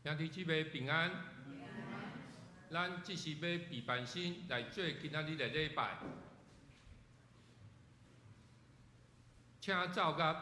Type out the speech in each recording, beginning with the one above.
兄弟姊妹平安。咱這是欲備辦身來做今仔日的禮拜，請奏樂。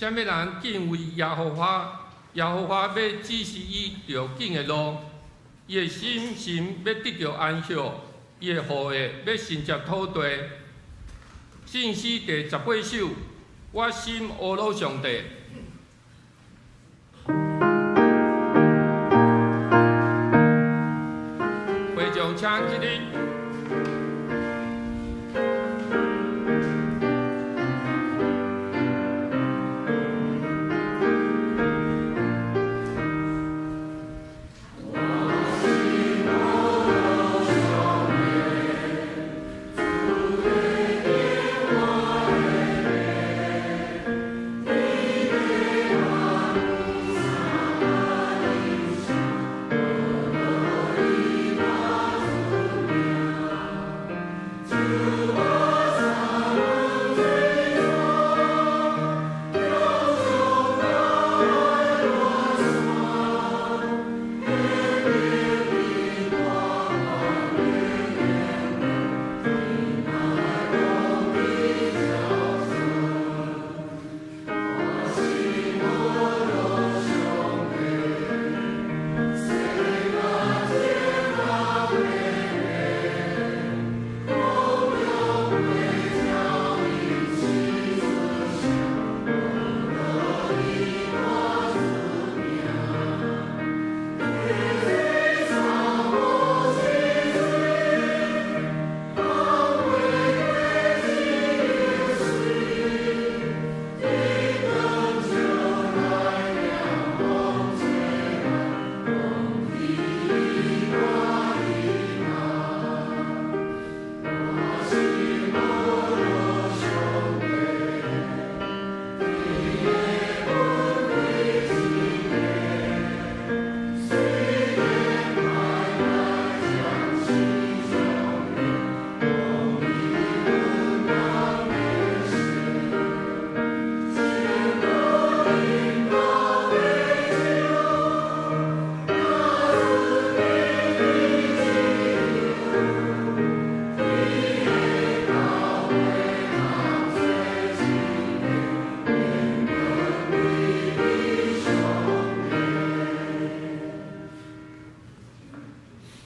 啥物人敬畏耶和華？耶和華欲指示伊著緊的路，伊的心神欲得著安息，伊的後裔欲承接土地。聖詩第18首，我心呵咾上帝。會眾請起立。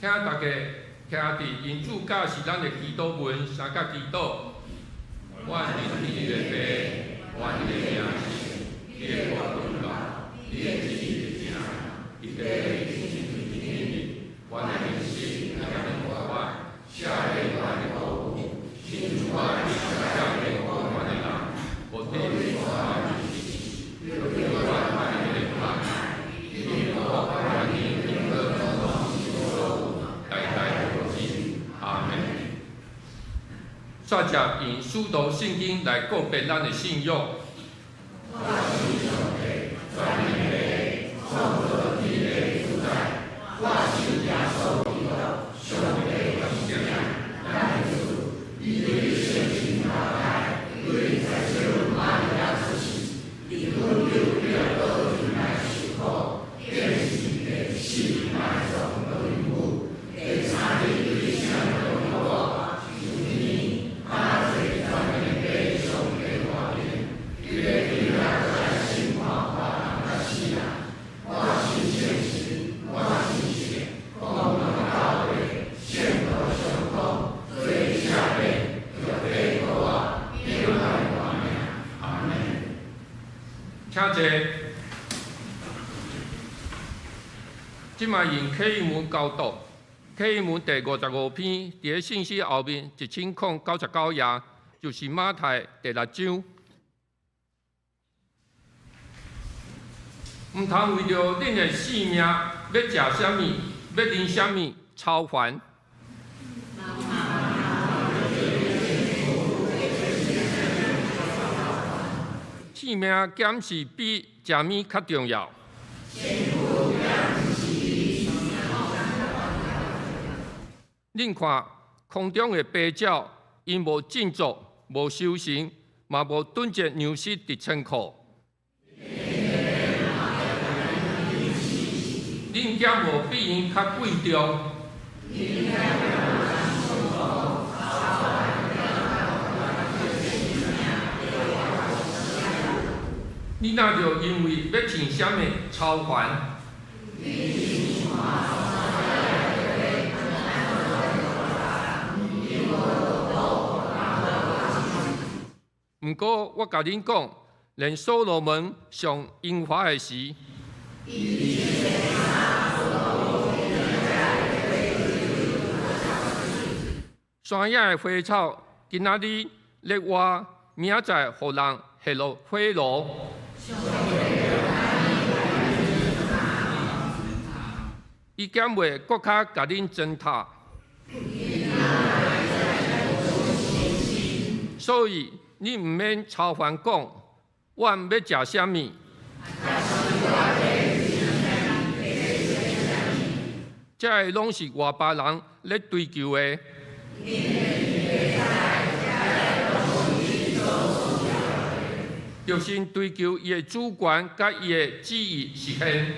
請大家徛佇因主教示咱的祈禱文，三甲祈禱。阮佇天的父，願你的名聖，你的國度來，你的旨意行，佇地親像佇天爾。阮的飲食今日予阮，赦免阮的過誤，親像阮也赦免過阮的人，無替阮的救阮脫離苦難，因為國權力榮耀，代代無盡。煞接用使徒信經來告別咱的信仰。我信上帝，全能的父，創造天地主宰。我信耶穌基督，上帝獨生子，咱的主。伊對聖神投胎，對在聖瑪利亞出世，佇本丟彼拉多底下受苦，釘十字架，死埋葬落陰府，第三日對聖徒復活，上天，倚坐全能的上帝右邊，伊欲轉來來審判活人佮死人。我信聖神，我信聖公義教會，聖徒相通，罪赦免，肉體復活，永遠活命。阿門。請坐。這擺用啟應文交讀，啟應文第55篇，佇咧信息後面1099頁，就是馬太第六章。毋通為著恁的性命欲食啥物，欲啉啥物操煩。性命敢是比食物較重要？恁看空中的飛鳥，𪜶無振作，無收成，嘛無囤積糧食佇倉庫。恁敢無比𪜶較貴重？你若著因為欲穿啥物操煩？毋過我共恁講，連所羅門上榮華的時，山野的花草，今仔日咧活，明仔載予人下落火爐。伊敢袂閣較共恁糟蹋？所以你毋免操煩講，阮欲食啥物？這个攏是外邦人咧追求的。著先追求伊的主權佮伊的旨意實現。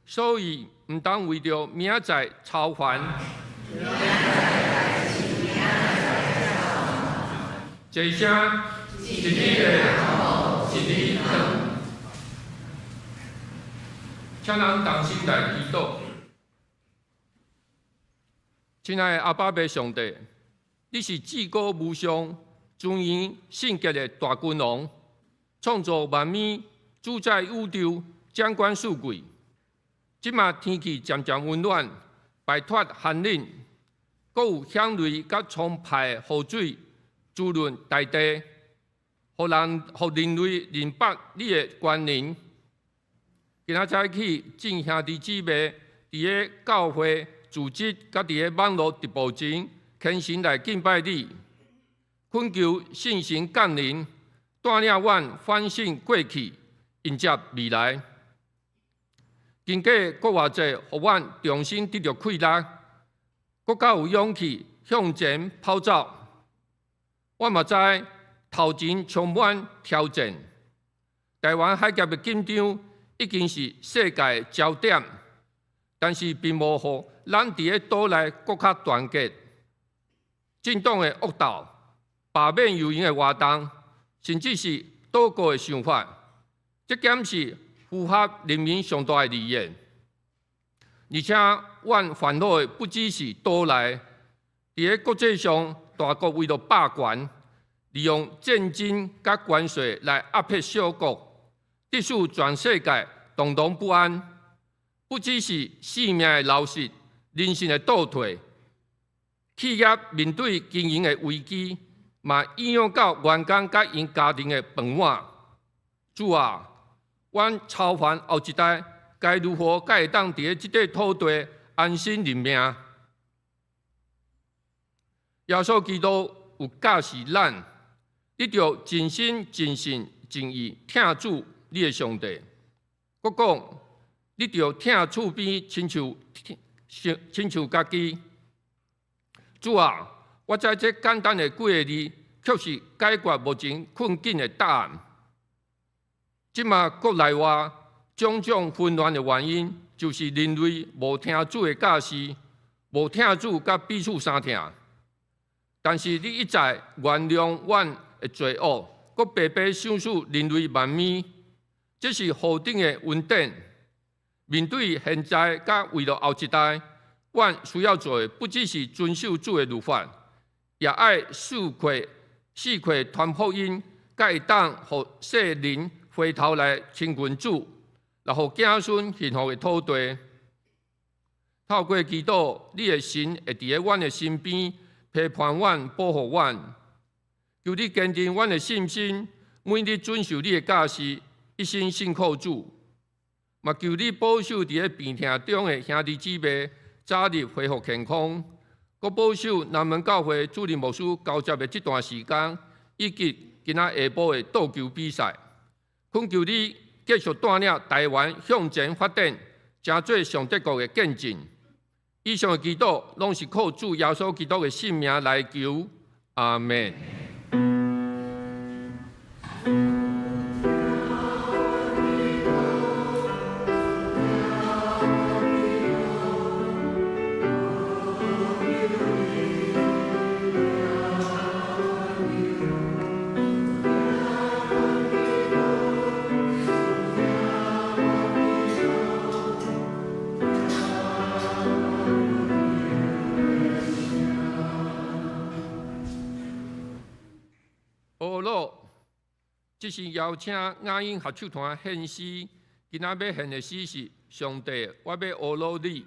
所以毋通為著明仔載操煩。一聲一日的一日糖，請咱同心來祈禱。親愛的阿爸父上帝，你是至高無上、尊嚴聖潔的大君王，創造萬物、主宰宇宙、掌管四季。這馬天氣漸漸溫暖，擺脫寒冷，閣有響雷佮充沛的雨水滋潤大地，予人予人類認捌你的權能。今仔早起，眾兄弟姊妹佇咧教會組織，佮佇咧網路直播前，虔誠來敬拜你，懇求聖神降臨，帶領阮反省過去，迎接未來。經過閣偌濟，予阮重新得著氣力，閣較有勇氣向前跑走。我嘛知頭前充滿挑戰，台灣海峽的緊張已經是世界的焦點，但是並無予咱佇咧島內閣較團結。政黨的惡鬥、罷免遊行的活動，甚至是倒閣的想法，這敢是符合人民上大的利益？而且，阮煩惱的不只是島內，佇咧國際上，大國為著霸權，利用戰爭佮關稅來壓迫小國，致使全世界動盪不安。不只是性命的流失、人生的倒退，企業面對經營的危機，嘛影響到員工佮𪜶家庭的飯碗。主啊，阮操煩後一代該如何才會當佇咧這塊土地安身立命？耶穌基督有教示咱，你著盡心、盡性、盡意疼主你的上帝。閣講，你著疼厝邊親像親像家己。主啊，我知這簡單的幾个字，卻是解決目前困境的答案。這馬國內外種種紛亂的原因，就是人類無聽主的教示，無疼主佮彼此相疼。但是你一再原諒阮的罪惡，閣白白賞賜人類萬物，這是何等的恩典！面對現在佮為著後一代，阮需要做的不只是遵守主的律法，也愛四塊四塊傳福音，才會當予世人回頭來親近主，來予子孫幸福的土地。透過祈禱，你的神會佇咧阮的身邊陪伴阮、保護阮。求你堅定阮的信心，每日遵守你的教示，一心信靠主。嘛求你保守佇咧病痛中的兄弟姊妹早日恢復健康，閣保守南門教會主任牧師交接的這段時間，以及今仔下晡的桌球比賽。懇求你繼續帶領台灣向前發展，成做上帝國的見證。以上的祈禱，攏是靠主耶穌基督的聖名來求。阿門。呵囉，這是邀請雅音合唱團獻詩，今仔欲獻的詩是：上帝，我欲呵囉你。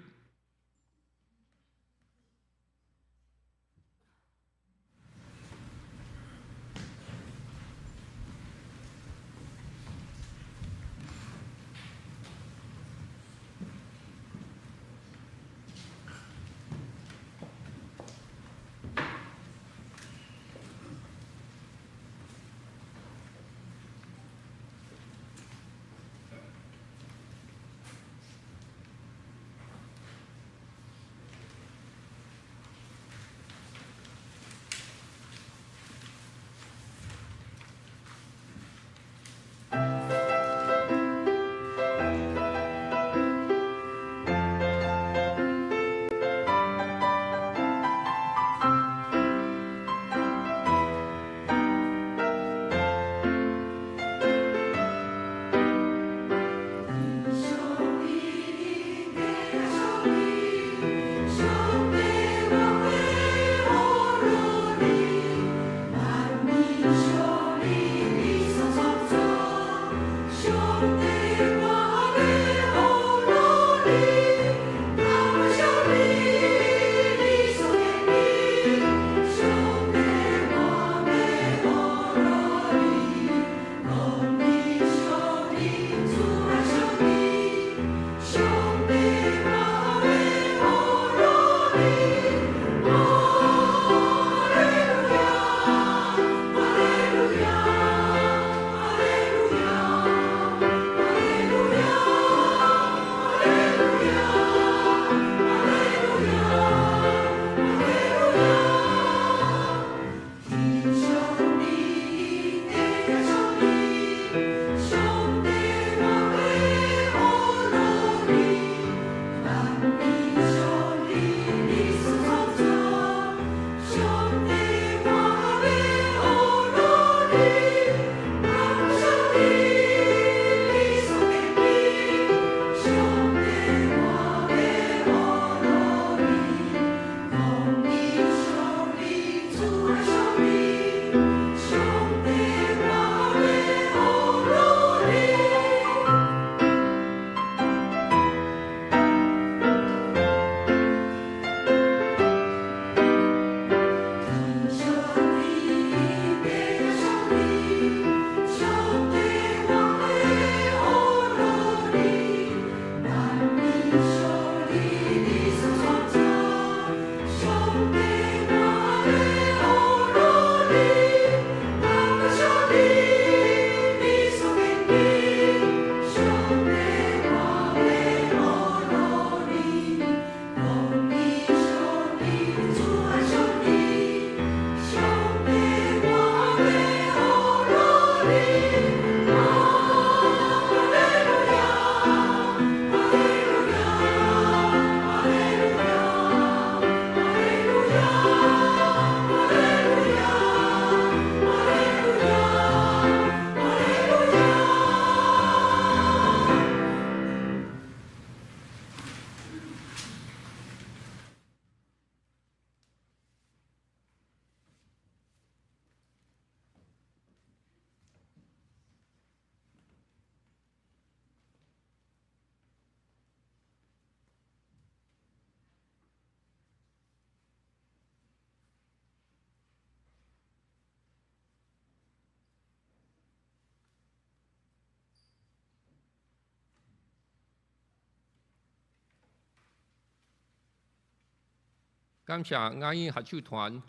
感謝雅音合唱團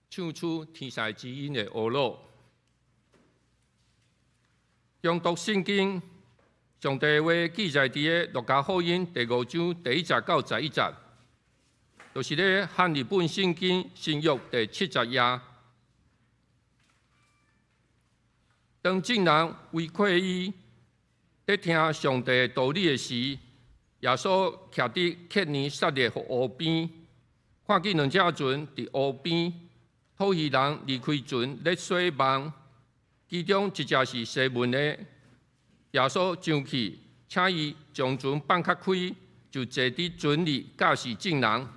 唱出天籟之音的呵咾。誦讀聖經，上帝話記載佇個路加福音第五章第一節到十一節，就是咧漢譯本聖經新約第七十頁。當眾人圍困伊，佇聽上帝的道理的時，耶穌徛佇客尼撒勒湖邊，看見兩隻船佇湖邊，討魚人離開船咧洗網，其中一隻是西門的。耶穌上去，請伊將船放較開，就坐佇船裡教示眾人。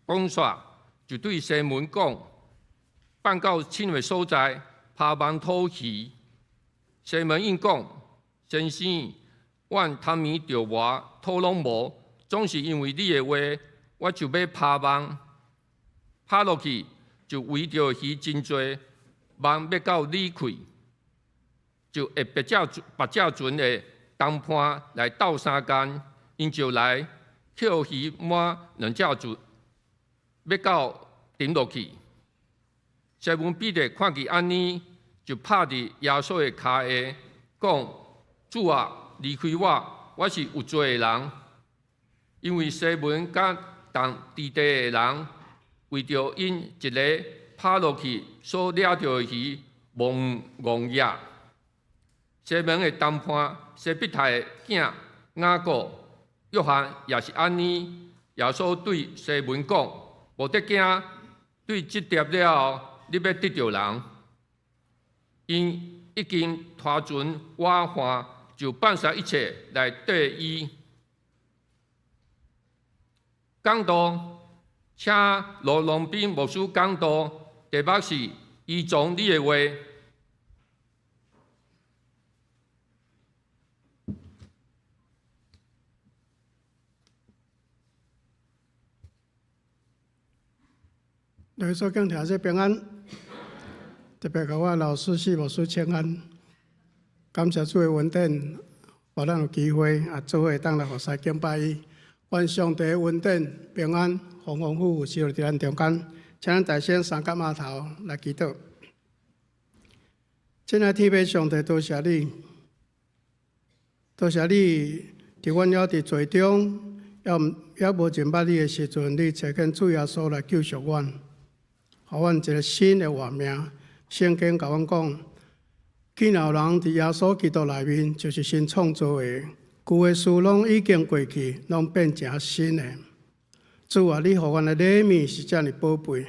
講煞就對西門講：放到深的所在，拋網討魚。西門應講：先生，阮頭暝著網，討攏無，總是因為你的話，我就欲拋網。拋落去就圍著魚真濟，網欲到離開，就會別隻別隻船的同伴來鬥相共，𪜶就來抾魚滿兩隻船，欲到沉落去。西門彼得看見按呢，就拍佇耶穌的跤下，講：主啊，離開我，我是有罪的人。因為西門佮同佇地的人，為著𪜶一个拋落去所掠著的魚，忘戇業。西門的同伴西庇太的囝雅各、約翰也是按呢。耶穌對西門講：無得驚，對這碟了後，你欲得著人。𪜶已經拖船倚岸，就放下一切來綴伊。講道，請羅龍斌牧師講道，題目是依從你的話。各位所敬聽者平安，特別共我老師謝牧師請安，感謝主的恩典，予咱有機會啊，做伙會當來服侍敬拜伊。願上帝的恩典平安豐豐富富，持續佇咱中間。請咱大聲三個碼頭來祈禱。親愛天父上帝，多謝你，多謝你，佇阮猶佇罪中，猶猶無認捌你的時陣，你差遣主耶穌來救贖阮，予阮一個新的活命。聖經共阮講，既然有人佇耶穌基督內面，就是新創造的，舊的事攏已經過去，攏變成新的。主啊，你予阮的禮物是遮爾寶貝，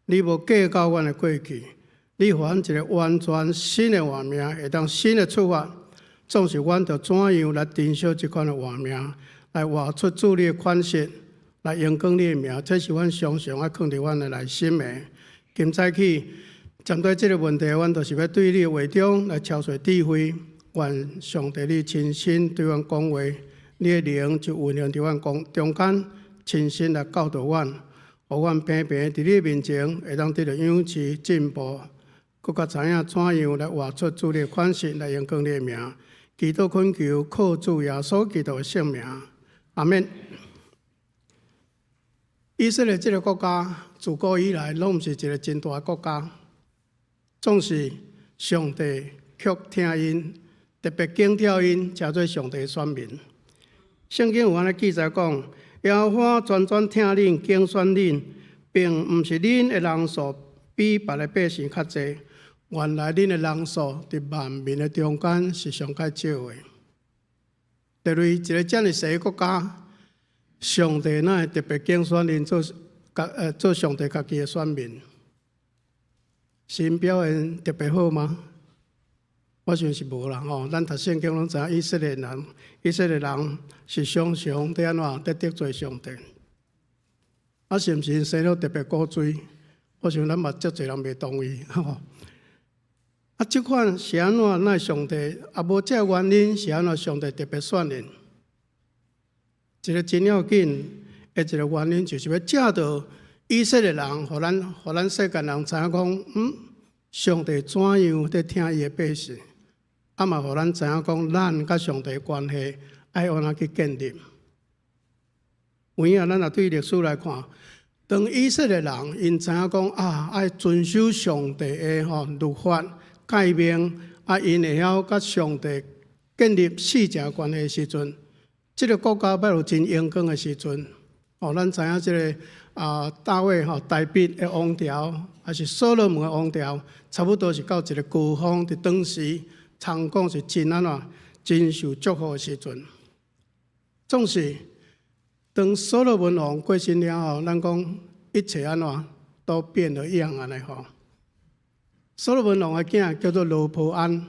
你無計較阮的過去，你予阮一個完全新的活命，會當新的出發。總是阮著怎樣來珍惜這款的活命，來活出主你的款式，來榮光你的名，這是阮常常愛囥佇阮的內心的。今早起針對這個問題，阮就是欲對你的話中來超取智慧。願上帝你親身對阮講話，你的靈就運行佇阮中間，親身來教導阮，予阮平平佇你面前會當得著養賜進步，閣較知影怎樣來活出主你的款式，來榮光你的名。祈禱懇求，靠主耶穌基督的聖名，阿們。以色列這個國家自古以來攏毋是一個真大的國家，總是上帝卻疼𪜶，特別揀挑𪜶，成做上帝的選民。聖經有按呢記載講，耶和華專專疼恁，揀選恁，並毋是恁的人數比別的百姓較濟。原來恁的人數佇萬民的中間是上較少的。第二，一個遮爾細的國家，上帝哪會特別揀選恁做做上帝家己的選民？是𪜶表現特別好嗎？我想是無啦吼。咱讀聖經攏知影，以色列人是常常佇按怎佇得罪上帝。啊，是毋是生了特別古錐？我想咱嘛足濟人袂同意吼。啊，這款是按怎？哪會上帝啊，無這個原因是按怎？上帝特別選𪜶？一個真要緊的一個原因，就是欲藉著以色列人，予咱世間人知影講，上帝怎樣佇疼伊的百姓，啊嘛，予咱知影講，咱佮上帝關係愛按怎去建立。有影，咱若對歷史來看，當以色列人𪜶知影講啊，愛遵守上帝的吼律法誡命，啊，𪜶會曉佮上帝建立性情關係的時陣，這個國家欲有真榮光的時陣，哦，咱知影這個啊，大衛吼大衛的王朝，抑是所羅門的王朝，差不多是到一個高峰，佇當時，參講是真按怎，真受祝福的時陣。總是當所羅門王過身了後，咱講一切按怎都變了樣按呢吼。所羅門王的囝叫做羅波安，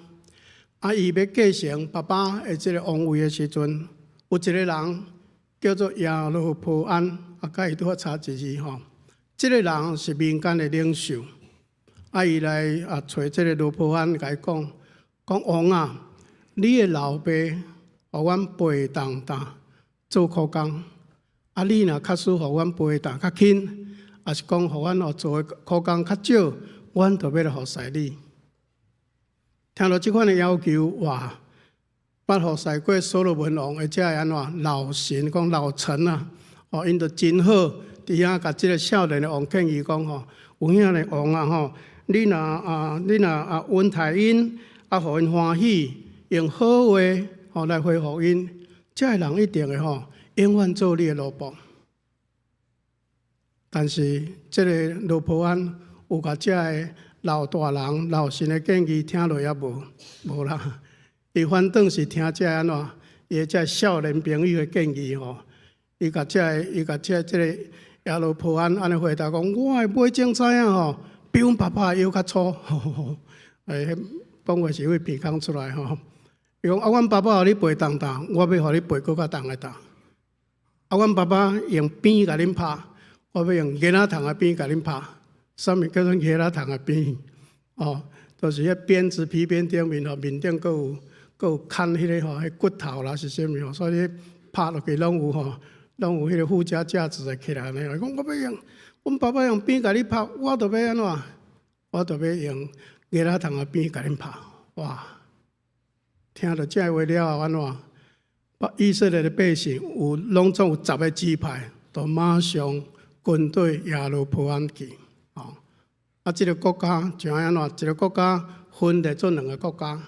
啊，伊欲繼承爸爸的這個王位的時陣，有一個人叫做耶羅波安，啊，佮伊拄仔差一字吼。這個人是民間的領袖，啊，伊來啊揣這個羅波安，共伊講，講王啊，你的老爸予阮背重擔做苦工，啊，你若假使予阮背擔較輕，抑是講予阮哦做的苦工較少，阮就欲來服侍你。聽著這款的要求，哇！捌服侍過所羅門王的這个按怎老臣講老臣啊，哦，𪜶就真好，佇遐共這个少年的王建議講吼，有影的王啊吼，你若啊恩待𪜶，啊，予𪜶歡喜，用好話吼來回復𪜶，這个人一定會吼永遠做你的奴僕。但是這个羅波安有共這个老大人、老臣的建議聽落猶無？無啦，伊反轉是聽這个按怎，伊的這个少年朋友的建議吼，伊共這個耶羅波安按呢回答講：我的尾種知影吼，比阮爸爸的腰較粗。欸，講話是佇鼻孔出來吼。伊講啊，阮爸爸予你背重擔，我欲予你背閣較重的擔。啊，阮爸爸用鞭共恁拍，我欲用囡仔筒的鞭共恁拍。啥物叫做囡仔筒的鞭？哦，就是彼鞭子皮鞭頂面吼，面頂閣有閣有牽彼个吼，彼骨頭啦是啥物吼，所以你拍落去攏有吼，攏有彼个附加價值的起來呢。伊講我欲用，阮爸爸用鞭共你拍，我就欲按怎？我就欲用囡仔筒的鞭共恁拍。哇！聽著這个話了後，按怎？以色列的百姓有攏總有十个支派，都馬上跟對耶羅波安去。哦，啊，這个國家就按怎？一个國家分裂做兩个國家，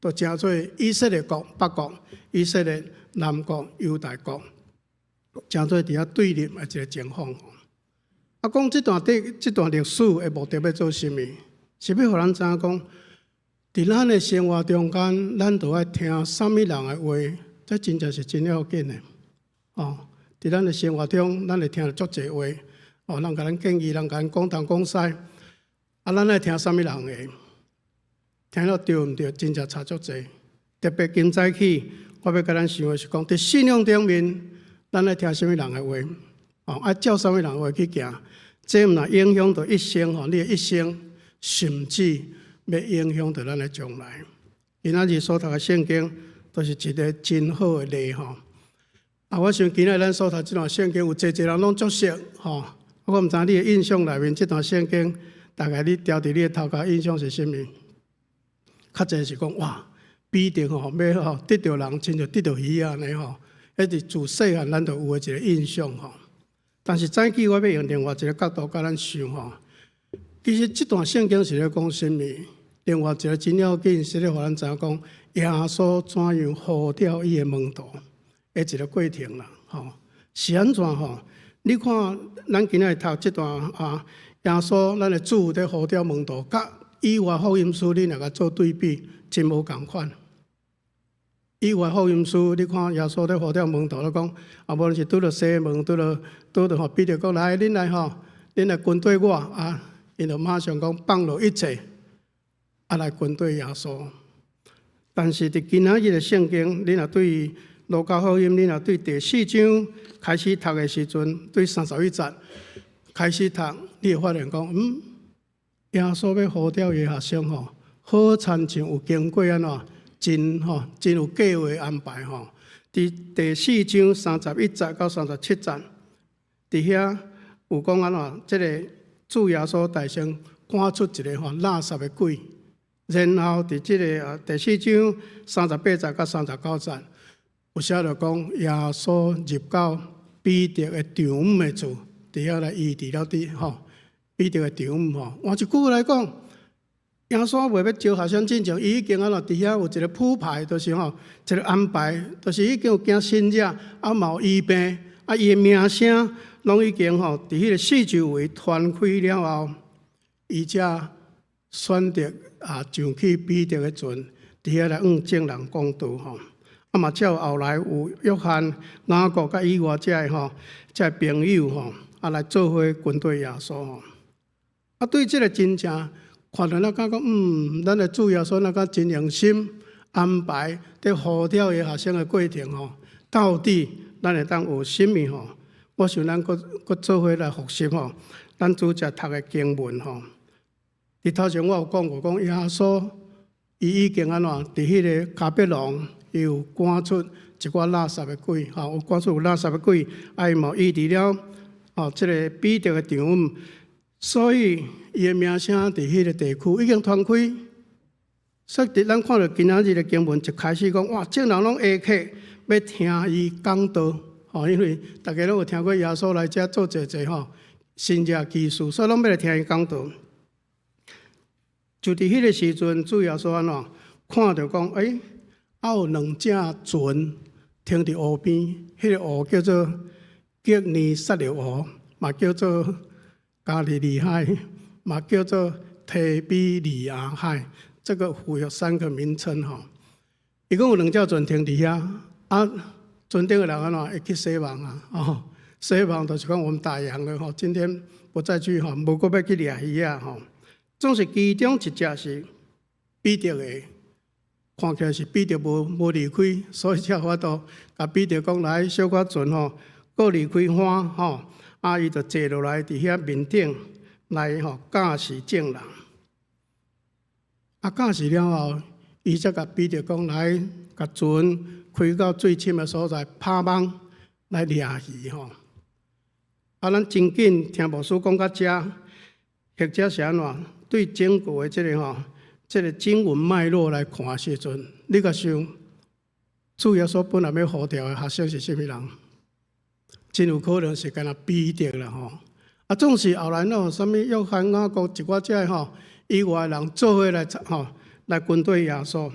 就成做以色列國北國、以色列南國猶大國，成做佇遐對立的一个情況。啊，講這段歷這段歷史的目的欲做啥物？是欲予咱知影講，佇咱的生活中間，咱著愛聽啥物人的話，這真正是真要緊的。哦，佇咱的生活中，咱會聽著足濟話，哦，人共咱建議，人共咱講東講西，啊，咱愛聽啥物人的？聽了對毋對？真正差足濟。特別今早起，我欲共咱想的是講，佇信仰頂面，咱愛聽啥物人的話？哦，愛照啥物人的話去行？這毋但影響著一生吼，你的一生，甚至欲影響著咱的將來。今仔日所讀的聖經，都是一个真好的例吼。啊，我想今仔日咱所讀這段聖經，有濟濟人攏足熟吼。我毋知你的印象內面，這段聖經大概你牢佇你的頭殼印象是啥物？較濟是講哇，彼得吼欲吼得著人，親像得著魚按呢吼。彼是自細漢咱就有的一个印象吼。但是早起我欲用另外一个角度共咱想吼，其實這段聖經是咧講啥物？另外一个真要緊是咧予咱知影講，耶穌怎樣呼召伊的門徒的一个過程啦，吼，是按怎吼？你看，咱今仔日讀這段啊，耶穌咱的主佇呼召門徒，佮以外福音書你若共做對比，真無仝款。以外福音書，你看耶穌佇呼召門徒，咧講啊，無論是拄著西門，拄著吼彼得講來，恁來吼，恁來跟綴我啊，𪜶就馬上講放落一切，啊來跟綴耶穌。但是佇今仔日的聖經，你若對路加福音，你若對第四章開始讀的時陣，對31節開始讀，你會發現講，耶穌欲呼召伊的學生吼，好親像有經過按怎，真吼，真有計劃安排吼。佇第四章31節到37節，佇遐有講按怎，這个主耶穌大聲趕出一个吼垃圾的鬼，然後佇這个啊第四章38節到39節，有寫著講耶穌入到彼得的丈姆的厝，佇遐來醫治了佇吼彼得的丈母吼。換一句話來講，耶穌袂欲招學生進前，伊已經按怎佇遐有一個鋪排，就是吼一個安排，就是已經有行神跡，啊嘛有醫病，啊伊的名聲攏已經吼佇彼個四周圍傳開了後，伊才選擇啊上去彼得的船，佇遐來向眾人講道吼。啊嘛，才有後來有約翰、雅各佮以外這个吼，這个朋友吼，啊來做伙跟隨耶穌吼。啊，對這個真正看著咱感覺，咱的主耶穌若敢真用心安排，佇呼召伊學生的過程吼，到底咱會當學啥物吼？我想咱閣閣做伙來複習吼，咱拄才讀的經文吼。佇頭前我有講過，講耶穌伊已經按怎佇彼個迦百農，伊有趕出一寡垃圾的鬼，吼，有趕出有垃圾的鬼，啊，伊嘛醫治了哦，這个彼得的丈母，所以伊的名聲佇彼个地區已經傳開。所以佇咱看著今仔日的經文一開始講，哇，眾人攏下客欲聽伊講道，吼，因為逐家攏有聽過耶穌來遮做濟濟吼神蹟奇事，所以攏欲來聽伊講道。就佇彼个時陣，主耶穌按怎看著講，欸，啊有兩隻船停佇湖邊，彼个湖叫做革尼撒勒湖，嘛叫做加利利海，嘛叫做提比利亞海。這個湖有三個名稱吼。伊講有兩隻船停佇遐，啊，船頂的人按怎會去洗網啊？哦，洗網就是講我們打烊了吼，今天不再去吼，無閣欲去掠魚仔吼。總是其中一隻是彼得的，看起來是彼得無無離開，所以才有法度共彼得講來小可船吼，閣離開岸吼，啊，伊就坐落來佇遐面頂來吼教示眾人。啊，教示了後，伊才共彼得講來，共船開到水深的所在，拋網來掠魚吼。啊，咱真緊聽牧師講到遮，或者是按怎？對整個的這个吼，這个經文脈絡來看的時陣，你共想，主耶穌本來欲呼召的學生是啥物人？真有可能是干焦彼得啦吼。啊，總是後來喏，啥物約翰、雅各一寡這个吼以外的人做伙來吼來跟隨耶穌，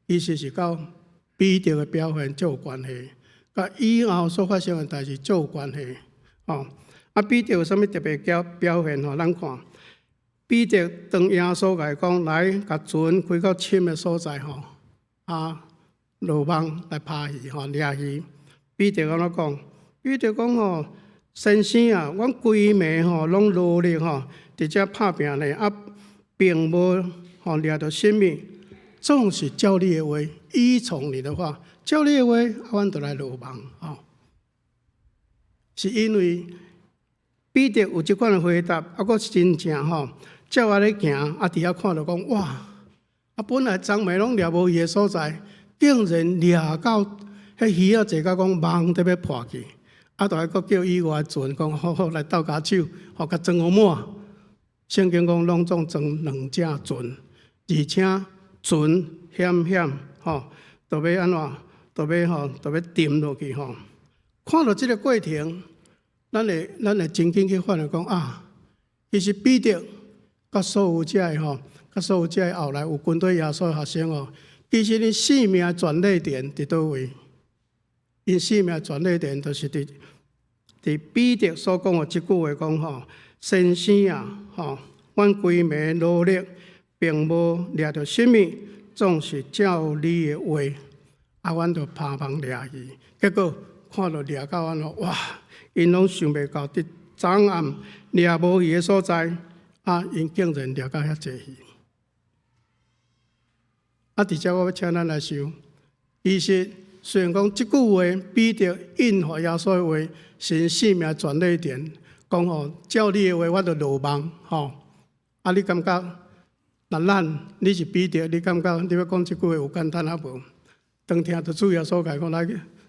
其實是佮彼得的表現足有關係，佮以後所發生的代誌足有關係。吼，啊，彼得有啥物特別表表現吼？咱看。彼得當耶穌共伊講來，共船開到深的所在吼，啊，落網來拋魚吼，掠魚。彼得按怎講？彼得講吼，先生啊，阮規暝吼攏勞力吼，佇遮拍拚呢，啊，並無吼掠著啥物，總是照你的話，依從你的話，照你的話，啊，阮就來落網吼。是因為彼得有這款的回答，啊，閣真正吼。照按呢行，啊，佇遐看著講，哇！啊，本來昨暝攏掠無魚的所在，竟然掠到彼魚仔濟到講網都欲破去，啊，就愛閣叫以外的船講好好來鬥跤手，予共裝予滿。聖經講攏總裝兩隻船，而且船險險吼，都欲按怎，都欲吼，都欲沉落去吼。看著這个過程，咱會真緊去發現講啊，其實彼得佮所有這个吼，佮所有這个後來有跟隨耶穌的學生哦，其實𪜶性命轉捩點佇佗位？𪜶性命轉捩點就是佇佇彼得所講的這句話講吼，先生啊，吼，阮規暝勞力，並無掠著啥物，總是照你的話，啊，阮就拋網掠魚，結果看著掠到按怎，哇！𪜶攏想袂到，佇昨暗掠無魚的所在，啊，𪜶竟然掠到遐濟魚。啊，佇遮我欲請咱來想，其實雖然講這句話彼得應付耶穌的話是性命轉捩點，講吼照你的話，我就落網吼。啊，你感覺若咱你是彼得，你感覺你欲講這句話有簡單抑無？當聽著主耶穌共伊講來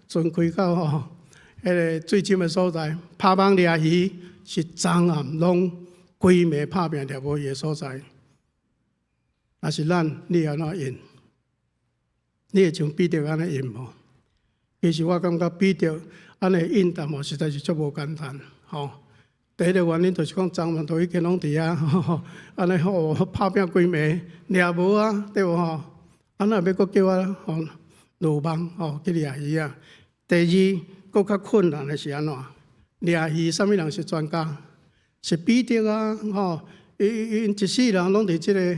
船開到吼，彼个水深的所在，拋網掠魚是昨暗攏規暝拍拚掠無魚的所在。若是咱，你會按怎應？你會像彼得按呢應無？其實我感覺彼得按呢應答吼，實在是足無簡單吼。第一个原因就是講，昨晚都已經攏佇遐，按呢吼拍拚規暝，掠無啊，對無吼？啊，哪會欲閣叫我吼落網吼去掠魚仔？第二，閣較困難的是按怎？掠魚啥物人是專家？是彼得啊，吼！伊伊𪜶一世人攏佇這个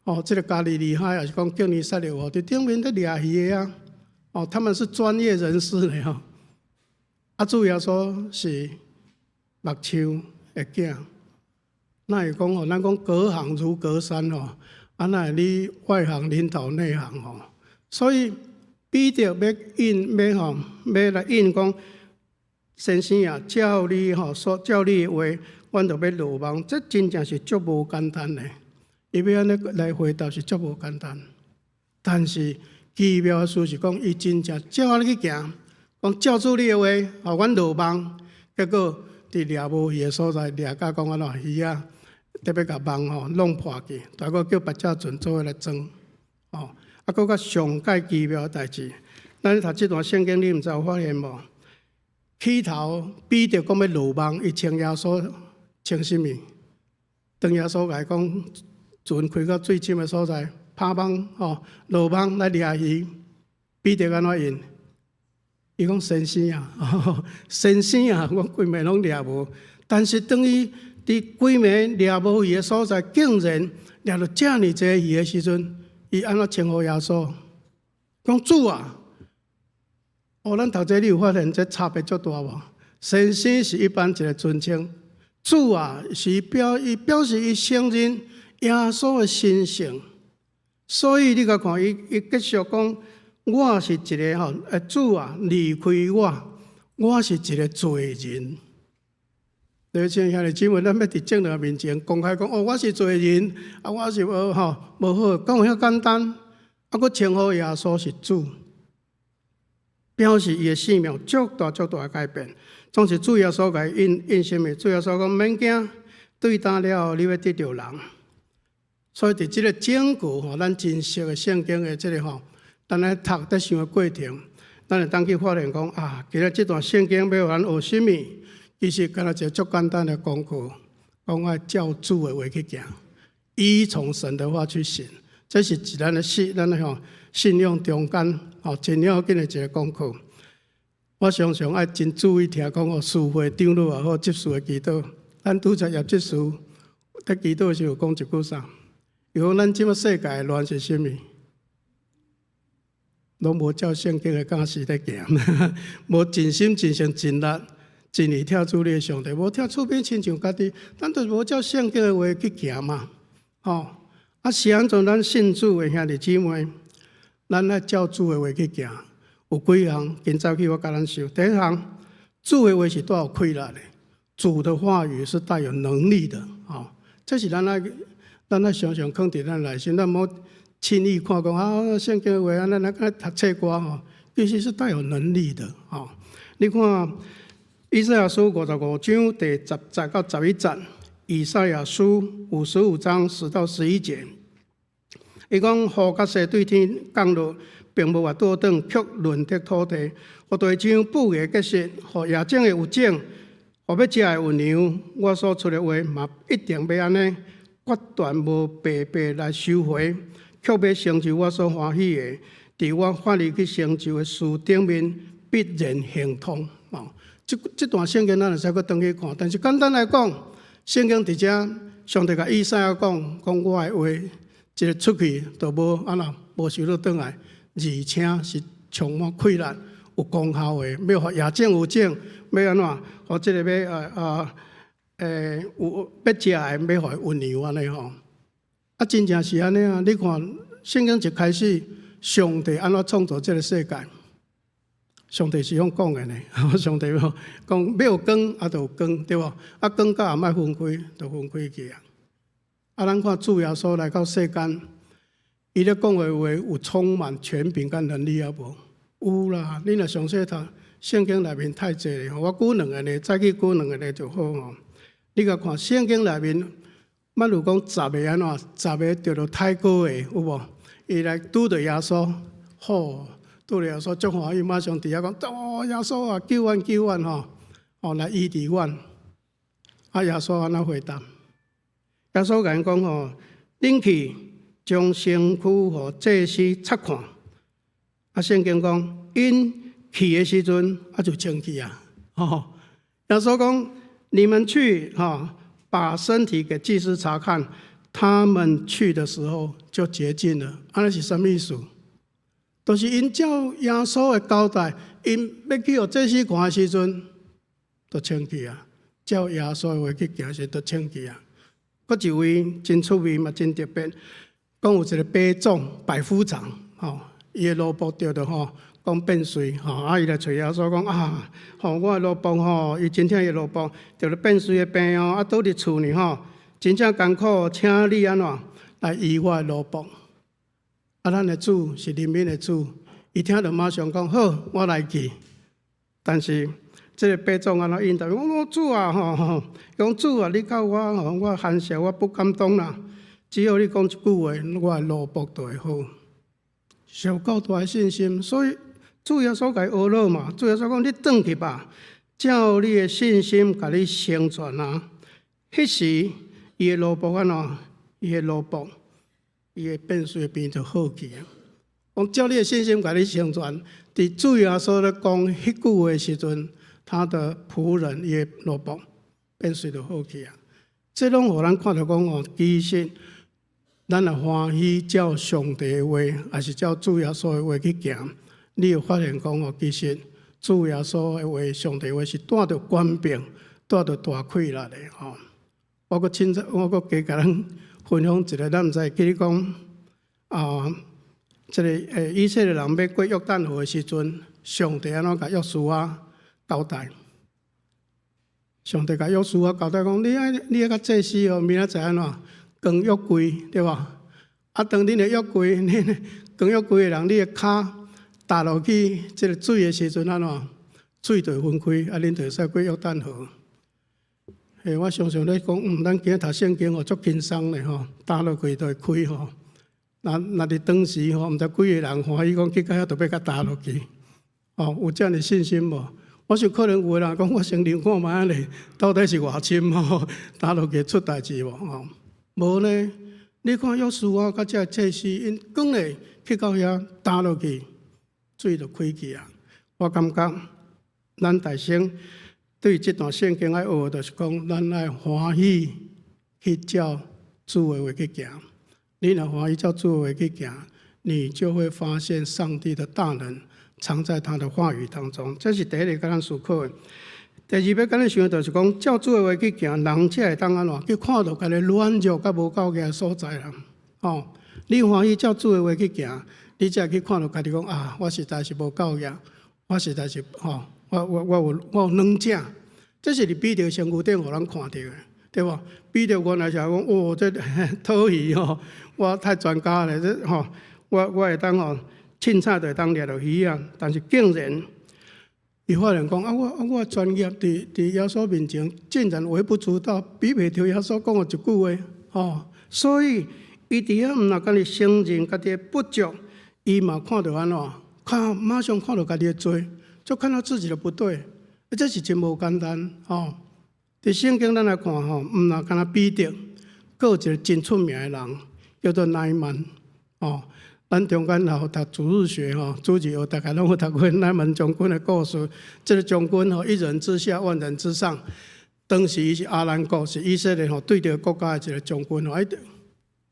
吼，這个加利利海，抑是講基尼撒勒湖，佇頂面咧掠魚的啊！哦，他們是專業人士咧吼。啊，主耶穌是木匠的囝，哪會講吼？咱講隔行如隔山吼，啊，哪會你外行領導內行吼？所以彼得欲應欲吼，欲來應講，先生啊，照你吼所照你的話，阮就欲落網，這真正是足無簡單的。伊欲按呢來回答是足無簡單，但是奇妙的事是講，伊真正照按呢去行，講照主你的話，予阮落網，結果佇掠無魚的所在，掠甲講按怎魚仔特別共網吼弄破去，大個叫別隻船做伙來裝，吼，啊，閣較上蓋奇妙的代誌，咱讀這段聖經，你毋知有發現無？起頭彼得講欲落網，伊稱耶穌稱啥物？當耶穌共伊講船開到水深的所在，拋網吼落網來掠魚，彼得按怎應？伊講先生啊，先生啊，我規暝攏掠無，但是當伊佇規暝掠無魚的所在，竟然掠著遮爾濟魚的時陣，伊按怎稱呼耶穌？講主啊！哦，咱讀這你有發現這差別足大無？先生是一般一個尊稱，主啊是表伊表示伊承認耶穌的神性，所以你共看伊伊繼續講，我是一個吼，主啊，離開我，我是一個罪人。對，親兄弟姊妹，咱欲佇眾人面前公開講，哦，我是罪人，啊，我是無吼無好，講遐簡單，啊，閣稱呼耶穌是主，表示伊的生命足大足大的改變。總是主耶穌共伊應應啥物？主耶穌講免驚，對今了後你欲得著人。所以佇這個整句吼，咱真熟的聖經的這個吼，咱來讀佇想的過程，咱會當去發現講啊，今仔這段聖經欲予咱學啥物？其實敢若一個足簡單的功課，講愛照主的話去行，依從神的話去行，這是一咱的信，咱的吼信仰中間吼真要緊的一個功課。我常常愛真注意聽講哦，司會長老也好，執事的祈禱，咱拄才葉執事佇祈禱的時候講一句啥？伊講咱這馬世界亂是啥物？攏無照聖經的教示咧行，無盡心盡性盡力盡意疼主你的上帝，無疼厝邊親像家己，咱就是無照聖經的話去行嘛，吼！啊，是按怎咱信主的兄弟姊妹，咱愛照主的話去行。有幾項，今早起我共咱想。第一項，主的話是帶有氣力的，主的話語是帶有能力的，吼！這是咱愛咱愛常常囥佇咱內心，咱莫輕易看講啊，聖經的話按呢，咱敢讀冊歌吼，其實是帶有能力的，吼！你看，以賽亞書55章第10節到11節，以賽亞書55章10到11節，伊講雨佮雪對天降落，並無愛倒轉，卻潤澤土地，予地長布藝結實，予野種的有種，予欲食的有糧。我所出的話嘛，一定欲按呢，決斷無白白來收回，卻欲成就我所歡喜的，佇我發意去成就的事頂面必然亨通。哦，這這段聖經咱會使閣轉去看，但是簡單來講，聖經佇遮上帝共以賽亞講，講我的話，一个出去就無按怎無收倒轉來，而且是充滿氣力、有功效的，欲予野種有種，欲按怎，予這个欲啊啊有欲食的，欲予伊有糧按呢吼。啊，真正是按呢啊！你看聖經一開始，上帝按怎創造這个世界？上帝是用講的呢，上帝講欲有光，啊，就有光，對無？啊，光佮暗愛分開，就分開去啊。啊，咱看主耶穌來到世間，伊咧講的話有充滿權柄佮能力抑無？有啦，你若詳細讀聖經內面太濟咧，我舉兩個例，再去舉兩個例就好吼。你共看聖經內面，捌有講十个按怎？十个著著胎瘧的有無？伊來拄著耶穌，吼，拄著耶穌足歡喜，馬上佇遐講：哦，耶穌啊，救阮救阮吼！哦，來醫治阮。啊，耶穌按怎回答？耶穌共𪜶講吼：恁去將身軀予祭司察看。啊，聖經講，𪜶去的時陣，啊就清氣啊。吼，耶穌講：你們去，哈，把身體給祭司查看。他們去的時候就潔淨了。按呢是啥物意思？就是𪜶照耶穌的交代，𪜶欲去予祭司看的時陣，就清氣啊。照耶穌的話去行時，就清氣啊。閣一位真出名嘛，真特別，講有一個百總百夫長，吼，伊的奴僕著著吼，講變綏吼，啊，伊來揣耶穌講啊，吼，我的奴僕吼，伊真疼伊的奴僕，著著變綏的病哦，啊，倒佇厝呢吼，真正艱苦，請你按怎來醫我的奴僕。啊，咱的主是憐憫的主，伊聽著馬上講好，我來去。但是這個百總按怎應答？講我主啊，吼吼，講主啊，你到我吼，我寒小，我不敢當啦。只要你講一句話，我的奴僕就會好。是有夠大的信心，所以主耶穌共伊呵咾嘛。主耶穌講：你轉去吧，照你的信心共你成全啊。彼時，伊的奴僕按怎？伊的奴僕，伊的變綏病就好去啊。講照你的信心共你成全。佇主耶穌咧講彼句話的時陣，他的僕人伊的奴僕變綏就好去啊。這攏予咱看著講哦，其實咱若歡喜照上帝的話，抑是照主耶穌的話去行，你會發現講哦，其實主耶穌的話、上帝的話是帶著權柄、帶著大氣力的吼。我閣凊彩，我閣加共咱分享一個，咱毋知會記得講啊，這個以色列人欲過約旦河的時陣，上帝按怎共約書亞交代？上帝共約書亞交代講：你愛佮祭司哦，明仔載按怎扛約櫃對無？啊，當恁的約櫃，恁扛約櫃的人，你的跤踏落去這个水的時陣，按怎水就會分開，啊，恁就會使過約旦河。嘿，我常常咧講，咱今仔讀聖經哦，足輕鬆咧吼，踏落去就會開吼。若佇當時吼，毋知幾个人歡喜講去到遐就欲共踏落去，哦，有這樣的信心無？我想可能有的人講，我先量看覓仔咧，到底是偌深吼，踏落去出代誌無？吼，無呢？你看約書亞佮這个祭司，𪜶扛咧去到遐踏落去，水就開去啊！我感覺咱大先對這段聖經愛學，就是講咱愛歡喜去照主的話去行。你若歡喜照主的話去行，你就會發現上帝的大能藏在他的話語當中。這是第一個共咱思考的。第二欲共咱想的就是講，照主的話去行，人才會當按怎去看著家己軟弱佮無夠額的所在啦。吼，你歡喜照主的話去行，你才會去看著家己講啊，我實在是無夠額，我實在是吼，我有軟正。這是佇彼得身軀頂予咱看著的，對無？彼得原來是講，哦，這討魚吼，我太專家咧，這吼，我會當吼，凊彩就會當掠著魚啊。但是竟然，伊發現講啊，我專業佇耶穌面前竟然微不足道，比袂著耶穌講的一句話，吼。所以，伊佇遐毋若干焦承認家己的不足，伊嘛看著按怎，看馬上看著家己的罪，就看到自己的不對，這是真無簡單，吼。佇聖經咱來看吼，毋若干焦彼得，閣有一個真出名的人，叫做乃縵，吼。咱中間也有讀主日學吼，主日學大概攏有讀過乃縵將軍的故事。這個將軍吼，一人之下，萬人之上。當時伊是亞蘭國，是以色列吼對著國家的一個將軍吼，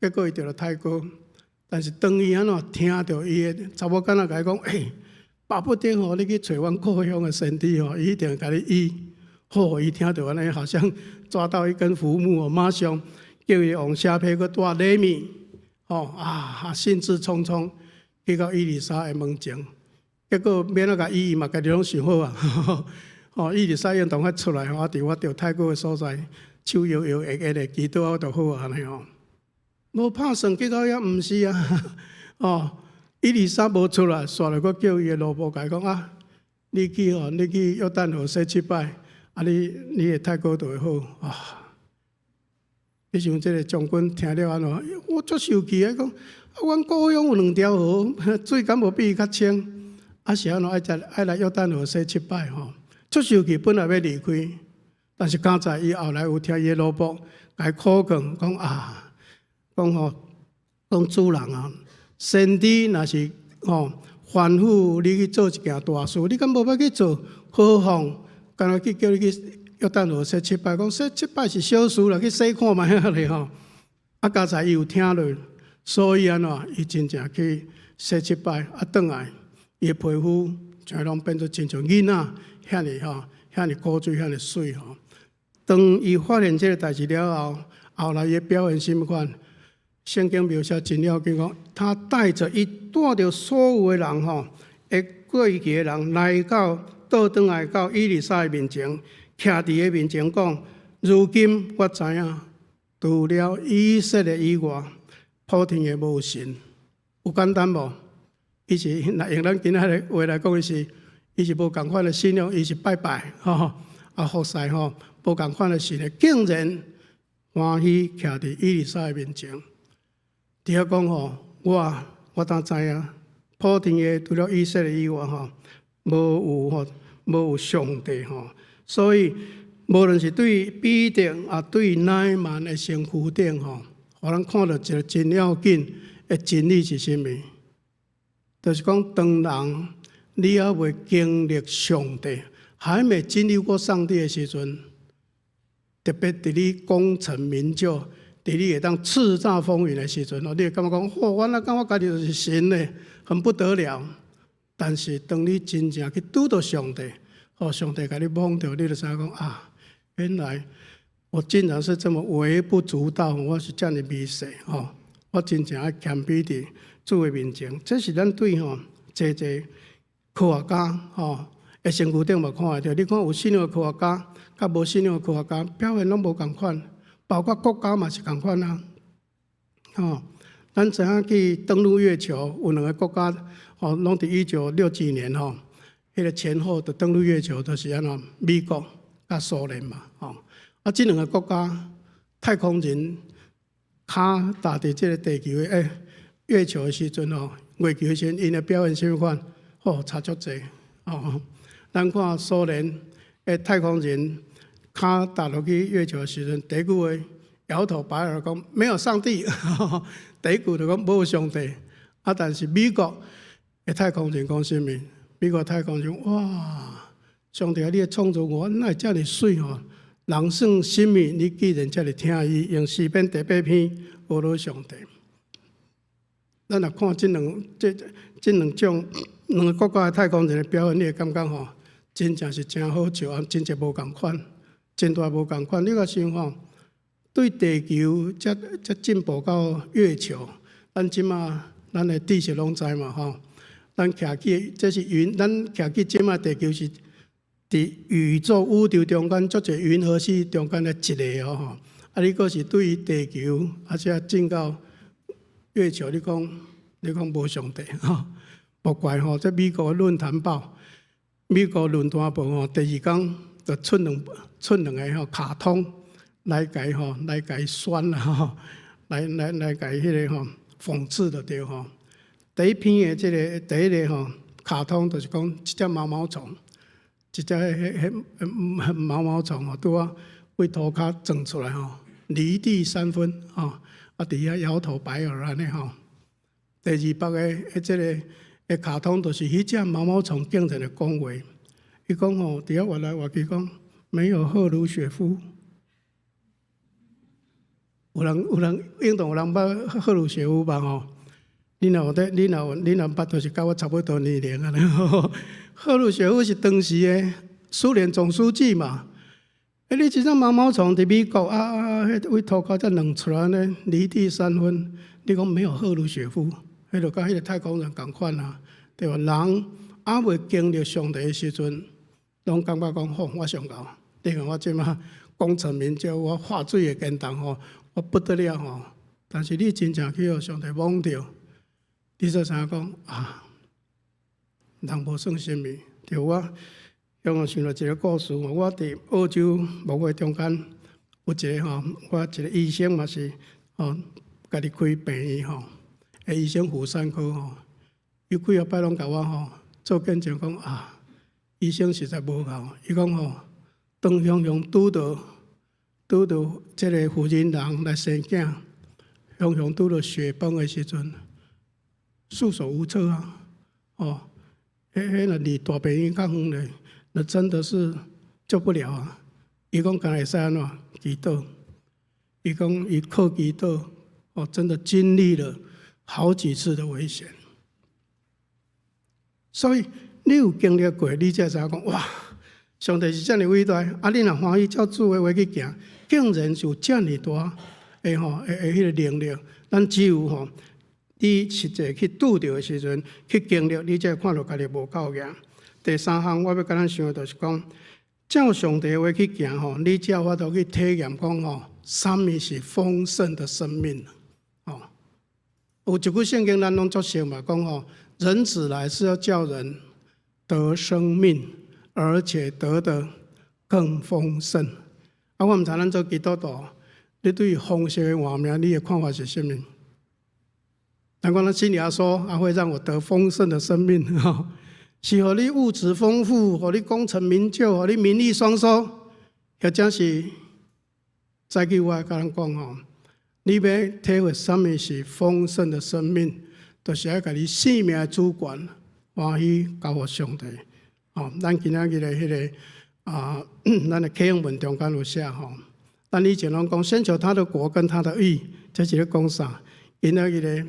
結果伊著了太高。但是當伊按怎聽著伊的查某囡仔共伊講，欸，巴不得吼你去揣阮故鄉的先知吼，伊一定會共你醫。吼，伊聽著按呢，好像抓到一根浮木哦，馬上叫伊王車馬閣帶禮物，吼啊，興致沖沖去到以利沙的門前，結果欲按怎共醫，伊嘛家己攏想好啊。吼，以利沙應當愛出來吼，啊，佇我著太高的所在，手搖搖搖搖的祈禱我就好啊，按呢吼。無拍算，結果也毋是啊。哦，以利沙無出來，煞來閣叫伊的奴僕共伊講啊，你去吼，你去約旦河洗七擺，啊你的太高就會好啊。你想這個將軍聽了按怎？我足生氣的講，啊，阮故鄉有兩條河，水敢無比伊較清？啊是按怎愛來約旦河洗七擺吼？足生氣，本來欲離開，但是佳哉伊後來有聽伊的奴僕共伊苦勸，講啊，講吼，講主人啊，先知若是吼吩咐你去做一件大事，你敢無欲去做？何況敢若去叫你去約旦河洗七擺，講洗七擺是小事啦，去洗看覓仔咧吼。啊，佳哉伊有聽落，所以按怎，伊真正去洗七擺，啊，轉來伊的皮膚全攏變做親像囡仔遐爾吼，遐爾古錐，遐爾媠吼。當伊發現這个代誌了後，後來伊的表現啥物款？聖經描寫真要緊講，他帶著伊帶著所有的人吼，會過去的人來到倒轉來到以利沙的面前，徛佇伊面前講：如今我知影，除了以色列以外，普天下無神。有簡單無？伊是若用咱今仔的話來講，伊是無仝款的信仰，伊是拜拜吼，啊服侍吼，無仝款的神的，竟然歡喜徛佇以利沙的面前。佇遐講吼，我當知影，普天下除了以色列以外吼，無有吼，無有上帝吼。所以無論是對彼得啊，對乃縵的身軀頂吼，予咱看著一个真要緊的真理是啥物？就是講，當人你猶未經歷上帝，還沒經歷過上帝的時陣，特別佇你功成名就，佇你會當叱咤風雲的時陣，你會感覺講，嚯，我若感覺家己就是神咧，很不得了。但是當你真正去拄著上帝，予上帝共你摸著，你就知影講啊，原來我竟然是這麼微不足道，我是遮爾微細吼，我真正愛謙卑佇主的面前。這是咱對吼濟濟科學家吼的身軀頂嘛看會著。你看有信仰的科學家，佮無信仰的科學家表現攏無仝款，包括國家嘛是仝款啊。吼，咱知影去登陸月球，有兩个國家吼，攏佇一九六幾年吼，彼个前後就登陸月球，就是按怎美國佮蘇聯嘛，吼。啊，這兩个國家太空人跤踏佇這个地球的月球的時陣吼，月球的時陣，𪜶的表現啥物款？吼，差足濟哦。咱看蘇聯的太空人跤踏落去月球的時陣，第一句話搖頭擺腦講沒有上帝，第一句就講無上帝。啊，但是美國的太空人講啥物？美國太空人哇，上帝啊，你的創造我，哪會遮爾媠吼？人算啥物？你竟然遮爾疼伊，用詩篇第八篇呵咾上帝。咱若看這兩種兩个國家的太空人的表現，你會感覺吼，真正是真好笑啊！真正無仝款，真大無仝款。你若想吼，對地球才才進步到月球，咱這馬咱的知識攏知嘛吼。咱徛去這是雲，咱徛去這馬地球是佇宇宙中間足濟銀河系中間的一个哦吼。啊，你閣是對地球，啊，才進到月球，你講無上帝吼？無怪吼，這美國論壇報，美國論壇報吼，第二工就出兩個吼卡通來共吼來共酸啦吼，來共彼个吼諷刺就對吼。第一篇的這个第一个吼卡通就是講一隻毛毛蟲，一隻彼彼毛毛蟲吼，拄仔對塗跤鑽出來吼，離地三分吼，啊佇遐搖頭擺腦按呢吼。第二幅的這个的卡通就是彼隻毛毛蟲竟然會講話，伊講吼佇遐活來活去講，沒有赫魯雪夫。有人應當有人捌赫魯雪夫吧吼？你若有咧，你若捌，就是佮我差不多年齡啊。赫魯雪夫是當時的蘇聯總書記嘛。欸，你這種毛毛蟲佇美國啊啊，彼位塗跤才卵出來呢，離地三分。你講沒有赫魯雪夫，彼就佮彼个太空人仝款啊，對無？人猶未經歷上帝的時陣，攏感覺講吼，我上𠢕。你看我這馬功成名就，我化水會堅重吼，我不得了吼。但是你真正去予上帝摸著，你才知影講啊，人無算啥物。對我，讓我想到一个故事。我佇澳洲牧會中間有一个吼，我一个醫生嘛是吼，家己開病院吼，彼醫生婦產科吼，伊幾仔擺攏共我吼做見證講啊，醫生實在無夠。伊講吼，當雄雄拄著這个婦人人來生囝，雄雄拄著雪崩的時陣，束手無策啊！哦，彼若離大病院較遠咧，那真的是救不了啊！伊講敢會使按怎祈禱？伊講伊靠祈禱，哦，真的經歷了好幾次的危險。所以你有經歷過，你才知影講哇！上帝是遮爾偉大，啊！你若歡喜照主的話去行，竟然有遮爾大的吼的彼个能力。咱只有吼，你實際去拄著的時陣，去經歷，你才會看著家己無夠額。第三項，我欲共咱想的就是講，照上帝的話去行吼，你才有法度去體驗講吼，啥物是豐盛的生命哦。有一句聖經咱攏足熟嘛，講吼，人子來是要叫人得生命，而且得的更豐盛。啊，我毋知咱做基督徒，你對豐盛的活命，你的看法是啥物？咱講咱信耶穌，啊，會讓我得豐盛的生命，吼，是予你物質豐富，予你功成名就，予你名利雙收，或者是再句話共咱講吼，你欲體會啥物是豐盛的生命，就是愛共你生命的主權歡喜交予上帝。哦，咱今仔日的彼个啊，咱的啟用文中間有寫吼，咱以前攏講先求他的國跟他的義，這是咧講啥？今仔日的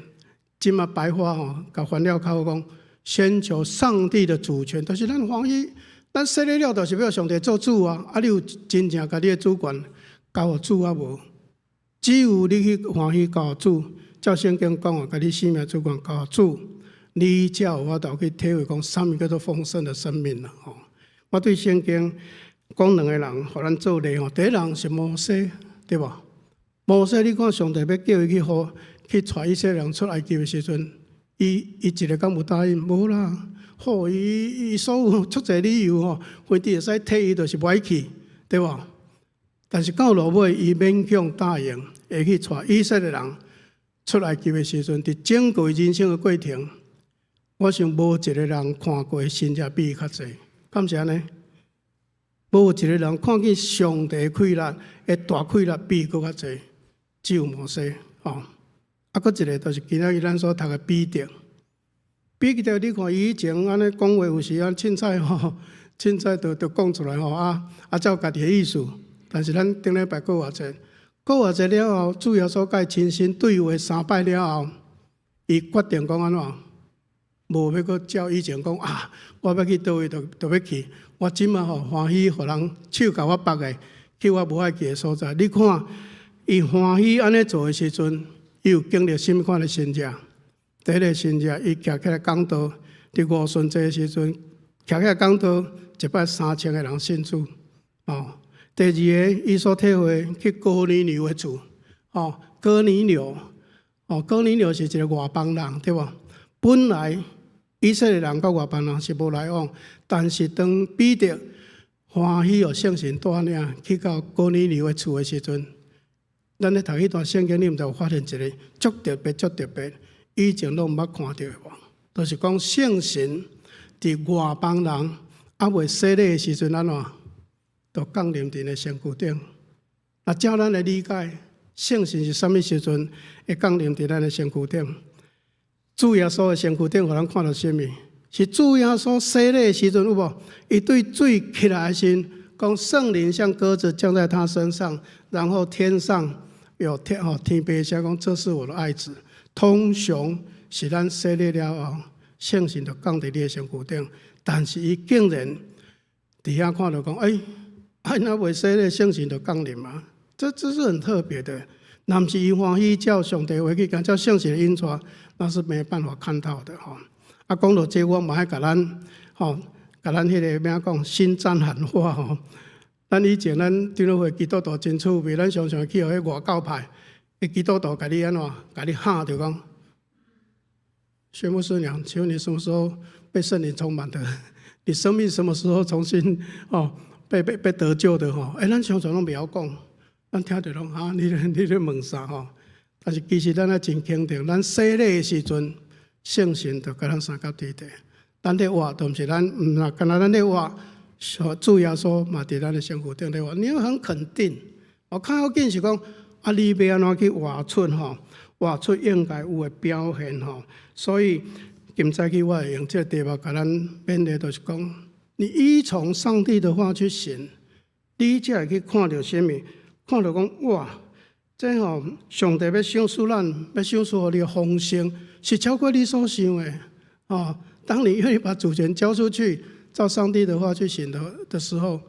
這馬白話吼，共翻了較好講，先求上帝的主權，就是咱歡喜，咱洗禮了，就是欲上帝做主啊！啊，你有真正共你的主權交予主啊無？只有你去歡喜交予主，照聖經講的，共你生命主權交予主，你才有法度去體會講啥物叫做豐盛的生命啦！吼，我對聖經講兩個人，予咱做例吼。第一人是摩西，對無？摩西，你看上帝欲叫伊去予去帶以色列人出埃及的時陣，伊一个敢有答應？無啦！吼，伊所有足濟理由吼，非得會使替伊，就是無愛去，對無？但是到落尾，伊勉強答應，會去帶以色列人出埃及的時陣，佇整個人生的過程，我想無一个人看過神蹟比伊較濟，敢是按呢？無一個人看見上帝氣力的大氣力比伊閣較濟，只有摩西吼。啊，閣一個就是今仔日咱所讀的彼得。彼得，你看伊以前按呢講話，有時啊凊彩吼，凊彩就講出來吼啊啊，照家己的意思。但是咱頂禮拜過活節，過活節了後，主耶穌共伊親身對話三擺了後，伊決定講按怎？無欲閣照以前講啊，我欲去佗位就欲去。我這馬吼歡喜予人手共我縛的，去我無愛去的所在。你看，伊歡喜按呢做的時陣，伊有經歷啥物款的神蹟？第一個神蹟，伊徛起來講道，佇五旬節的時陣，徛起來講道，一擺3000個人信主。哦，第二个，伊所體會去哥尼流的厝，哦，哥尼流，哦，哥尼流是一个外邦人，對無？本來以色列人佮外邦人是無來往，但是當彼得歡喜予聖神帶領去到哥尼流的厝的時陣，咱咧讀彼段聖經，你毋知有發現一个足特別、足特別，以前攏毋捌看著的無？就是講聖神佇外邦人猶未洗禮的時陣，按怎？就降臨佇𪜶的身軀頂。啊，照咱的理解，聖神是啥物時陣會降臨佇咱的身軀頂？主耶穌的身軀頂，予咱看著啥物？是主耶穌洗禮的時陣有無？伊對水起來的時陣，講聖靈像鴿子降在他身上，然後天上有天吼天父聲講：這是我的愛子。通常是咱洗禮了後，聖神就降佇你的身軀頂，但是伊竟然佇遐看著講：欸，啊，若未洗禮，聖神就降臨嘛？這是很特別的。若毋是伊歡喜照上帝話去講，照聖神的引帶，那是沒辦法看到的吼。啊，講到這，我嘛愛共咱吼，共咱彼个欲講心戰喊話吼。咱以前咱長老會基督徒真趣味，咱常常去予彼外教派，彼基督徒共你按怎，共你嚇著講，薛牧師娘，請問你什麼時候被聖靈充滿的？你生命什麼時候重新哦被得救的吼？欸，咱常常攏袂曉講，咱聽著攏哈，你咧問啥吼？但是其實咱愛真肯定，咱洗禮的時陣，聖神就共咱相佮佇佇。咱咧活，都毋是咱，毋若干焦咱咧活，主耶穌嘛佇咱的身軀頂咧活，你要很肯定。我較要緊是講，啊，你欲按怎去活出吼，活出應該有的表現吼。所以今早起我會用這個題目共咱勉勵，就是講，你依從上帝的話去行，你才會去看著啥物？看著講哇，這吼上帝欲賞賜咱，欲賞賜予你豐盛，是超過你所想的。哦，當你願意把主權交出去，照上帝的話去行的時候，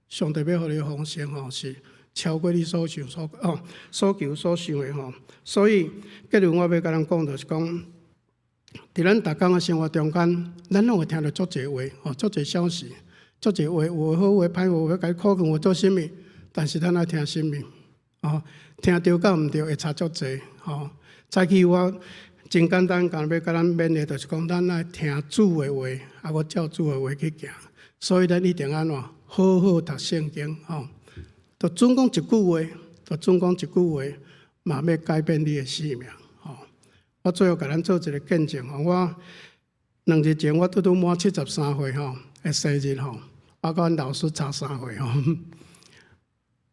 上帝欲予你豐盛吼，是超過你所想所哦所求所想的吼。所以結論我欲共咱講，就是講，佇咱逐工的生活中間，咱攏會聽著足濟話，吼，足濟消息，足濟話，有好話、歹話，欲共你苦勸，有做啥物？但是咱愛聽啥物？哦，聽著佮毋著會差足濟，吼。早起我真簡單，共欲共咱勉勵，就是講咱愛聽主的話，啊，閣照主的話去行。所以咱一定按怎好好讀聖經，吼。就準講一句話，就準講一句話，嘛欲改變你的生命，吼。我最後共咱做一個見證，吼。我2日前我拄拄滿73歲，吼，的生日，吼，我佮阮老師差3歲，吼。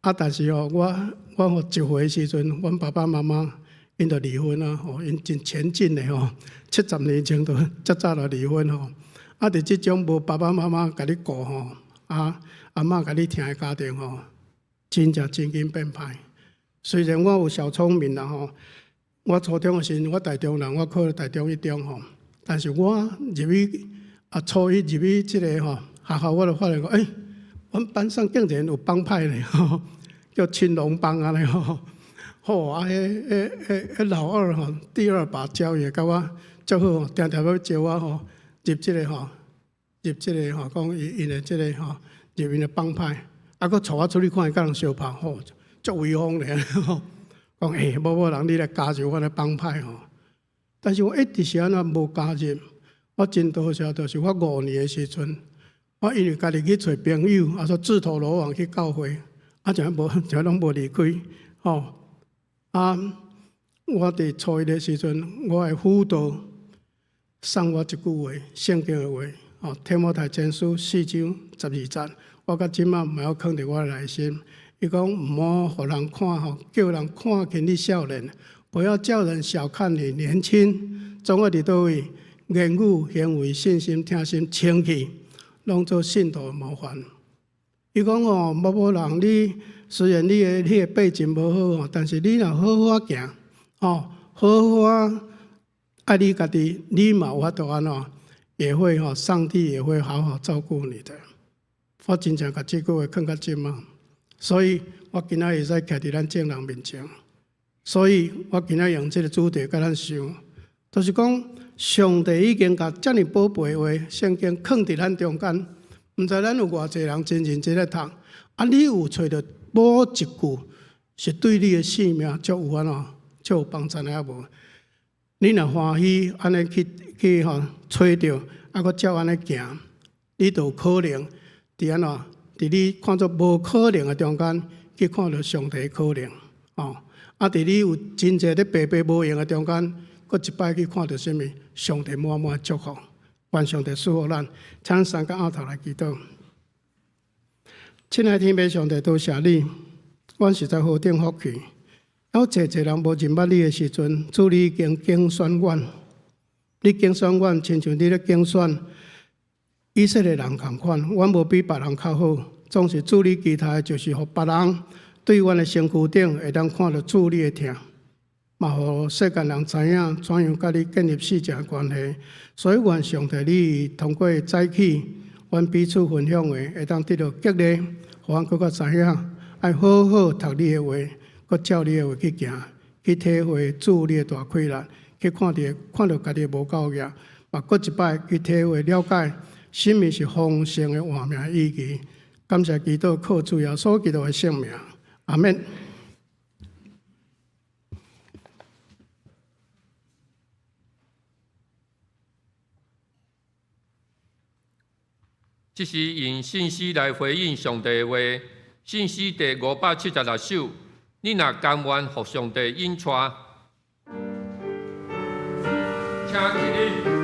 啊，但是吼，我吼1歲的時陣，阮爸爸媽媽𪜶就離婚啊，吼，𪜶真前進的吼，70年前就遮早就離婚吼。啊，佇這種無爸爸媽媽共你顧吼，啊，阿嬤共你疼的家庭吼，真正真緊變歹。雖然我有小聰明啦吼，我初中的時陣，我台中人，我考了台中一中吼，但是我入去啊，初一入去這個吼學校，我就發現講，欸，阮班上竟然有幫派咧，吼，叫青龍幫按呢吼。好啊，彼、彼、彼、彼老二吼，第二把交椅，共我足好，定定欲招我吼入這個吼，入這個吼，講𪜶的這個吼，入𪜶的幫派，啊，閣帶我出去看伊佮人相拍吼，足威風咧吼。講欸，某某人你來加入阮的幫派吼。但是我一直是按怎無加入，我真多謝，就是我5年的時陣，我因為家己去揣朋友，啊說自投羅網去教會，啊，就無就攏無離開吼。啊，我佇初一的時陣，我的輔導送我一句話，聖經的話，哦，提摩太前書4章12節，我到這馬嘛猶囥佇我的內心。伊講毋好予人看吼，叫人看輕你少年，不要叫人小看你年輕。總愛佇佗位，言語、行為、信心、疼心、清氣，攏做信徒的模範。伊講吼，某某人你雖然你的背景無好吼，但是你若好好仔行，吼，好好仔愛你家己，你嘛有法度按怎，也會吼，上帝也會好好照顧你的。我真正共這句話囥到這馬，所以我今仔日會使徛佇咱眾人面前。所以我今仔用這個主題共咱想，就是講上帝已經共遮爾寶貝的話，聖經囥佇咱中間。毋知咱有偌濟人真認真咧讀，啊，你有揣著某一句是對你的生命足有按怎，足有幫助的抑無？你若歡喜按呢去去吼揣著，啊，閣照按呢行，你就有可能佇按怎？佇你看做無可能的中間，去看著上帝的可能，哦。啊，佇你有真濟咧白白無閒的中間，閣一擺去看著啥物？上帝滿滿祝福。願上帝賜福咱，請三個阿頭來祈禱。親愛的天父上帝，多謝你，阮實在何等福氣。有濟濟人無認捌你的時陣，主你已經揀選阮，你揀選阮，親像你咧揀選以色列人仝款，阮無比別人較好，總是主你期待的就是予別人對阮的身軀頂會當看著主你的疼。嘛，予世間人知影怎樣佮你建立死正關係。所以，願上帝你通過早起，阮彼此分享的，會當得著激勵，予阮閣較知影，愛好好讀你的話，閣照你的話去行，去體會主你的大氣力，去看著看著家己的無夠額，嘛閣一擺去體會了解，啥物是豐盛的活命意義。感謝基督靠主耶穌基督的聖名，阿們。這是用信心來回應上帝的話。信詩第576首，你若甘願予上帝引帶，請起立。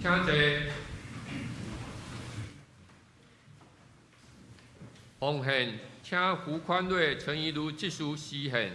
請坐。奉獻，請胡寬瑞、陳怡如執事司獻。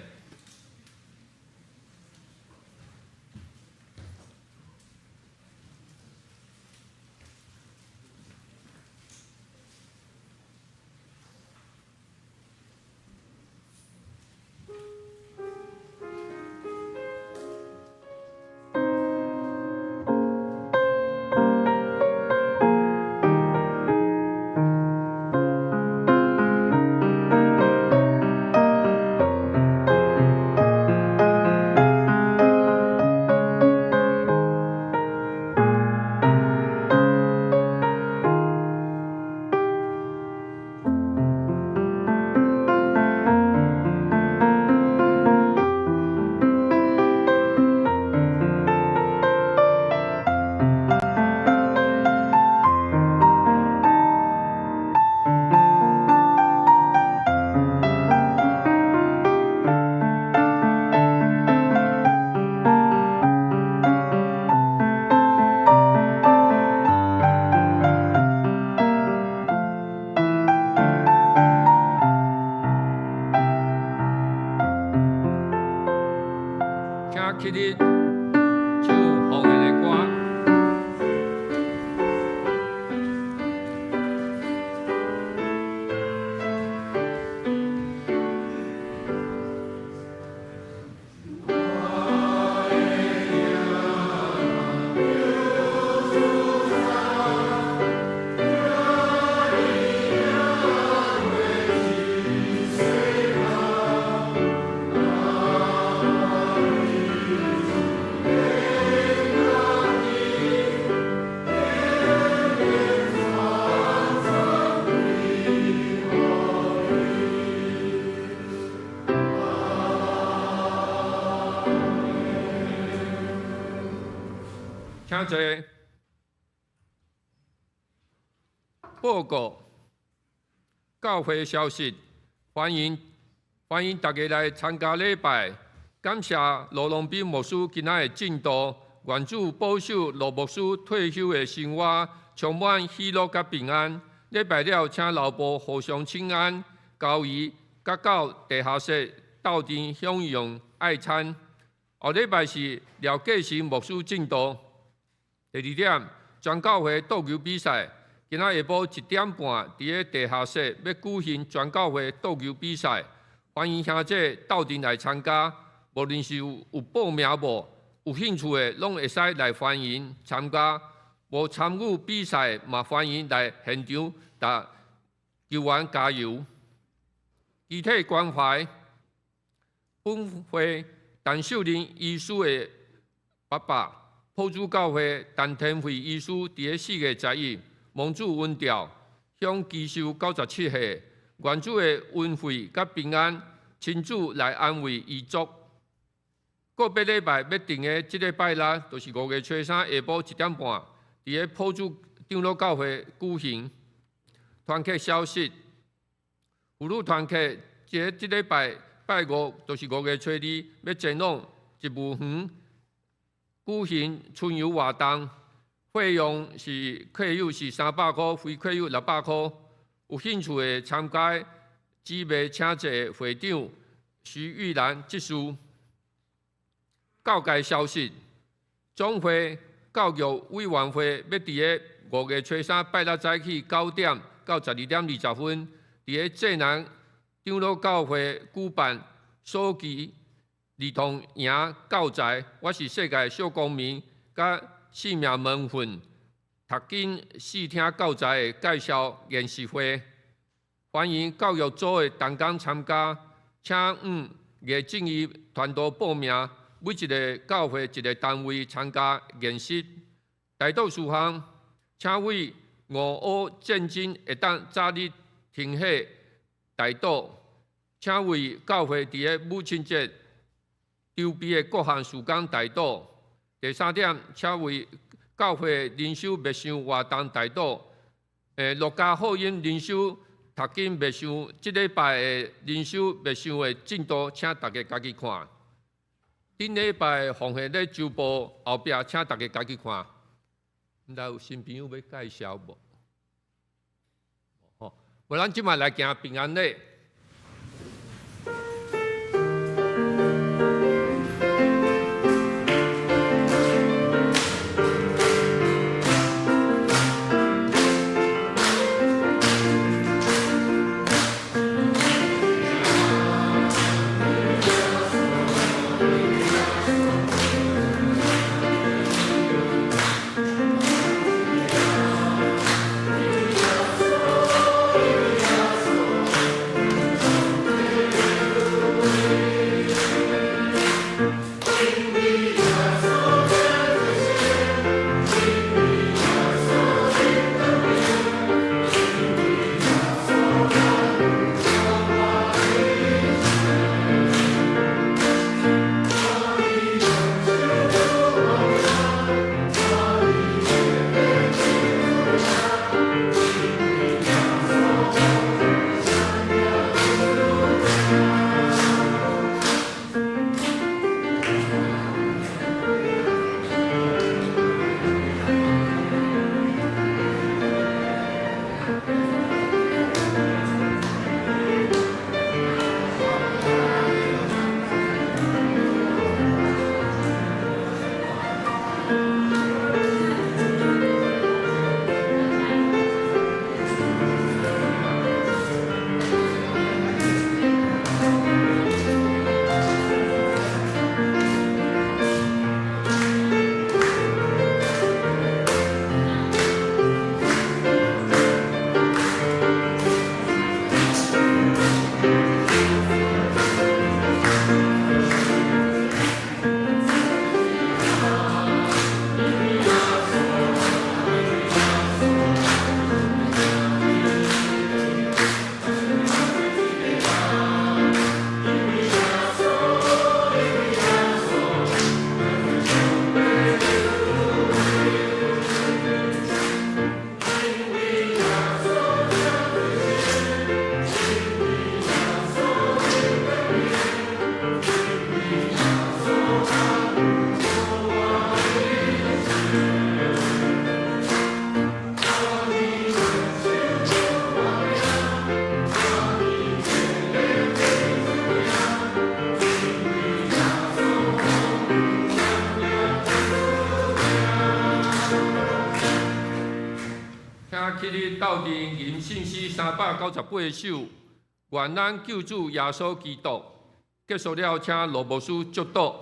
請起立唱奉獻的歌。請坐。報告教會消息，歡迎歡迎大家來參加禮拜。感謝羅龍斌牧師今仔的證道，願主保守羅牧師退休的生活，充滿喜樂佮平安。禮拜了，請老婆互相請安，交誼，佮到地下室鬥陣享用愛餐。後禮拜是廖繼成牧師證道。第二點，全教會桌球比賽，今仔下晡1點半，佇咧地下室欲舉行全教會桌球比賽，歡迎兄弟鬥陣來參加。無論是有報名無，有興趣的攏會使來歡迎參加。無參與比賽嘛，歡迎來現場共球員加油。肢體關懷，本會陳秀玲醫師的爸爸，朴主教會陳天惠醫師，佇咧4月11，蒙主恩召，享耆壽97歲。願主的恩惠佮平安，親自來安慰遺族。過八禮拜欲定的這个拜六，就是5月初三下晡1點半，佇咧朴主長老教會舉行。團契消息，婦女團契這禮拜拜五，就是5月初二，欲前往植物園舉行春遊活動，費用是客友是300箍，非客友600箍。有興趣的參加，姊妹請坐會長徐玉蘭執事。教界消息，總會教育委員會欲佇咧5月初三拜六早起9點到12點20分，佇咧濟南長老教會舉辦暑期兒童營教材，我是世界小公民，佮性命門訓讀經四聽教材的介紹研習會，歡迎教育組的同工參加，請向魏正義團隊報名。每一个教會一个單位參加研習。代禱事項，請為俄烏戰爭會當早日停火代禱，請為教會佇咧母親節籌備的各項事工代禱。第三點，請為教會靈修默想活動代禱。路加福音靈修讀經默想，這禮拜的靈修默想的進度，請大家家己看。頂禮拜奉獻咧週報後壁，請大家家己看。毋知有新朋友欲介紹無？吼，無咱這擺來行平安禮。鬥陣吟聖詩398首，願咱救主耶穌基督。結束了，請羅牧師祝禱。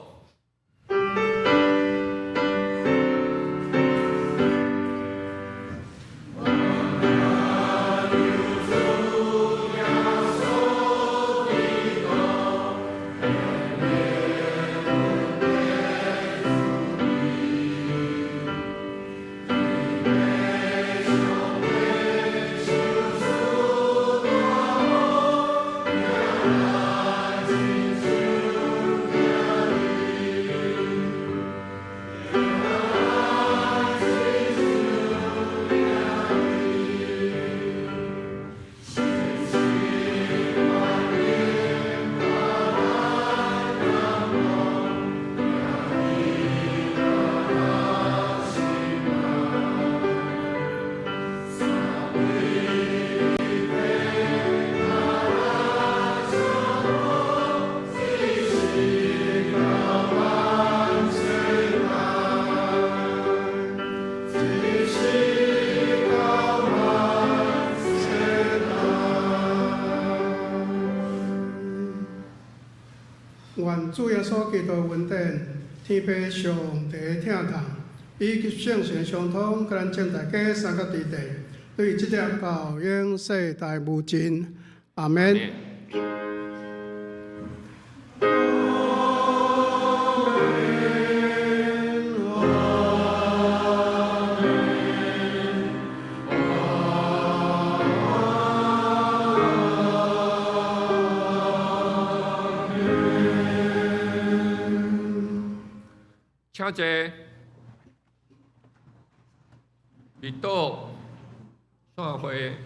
願主耶穌基督恩典，天父上帝疼痛，以及聖神相通，佮咱眾大家三個弟弟，對這粒到永世代無盡。阿門。請坐。立禱散會。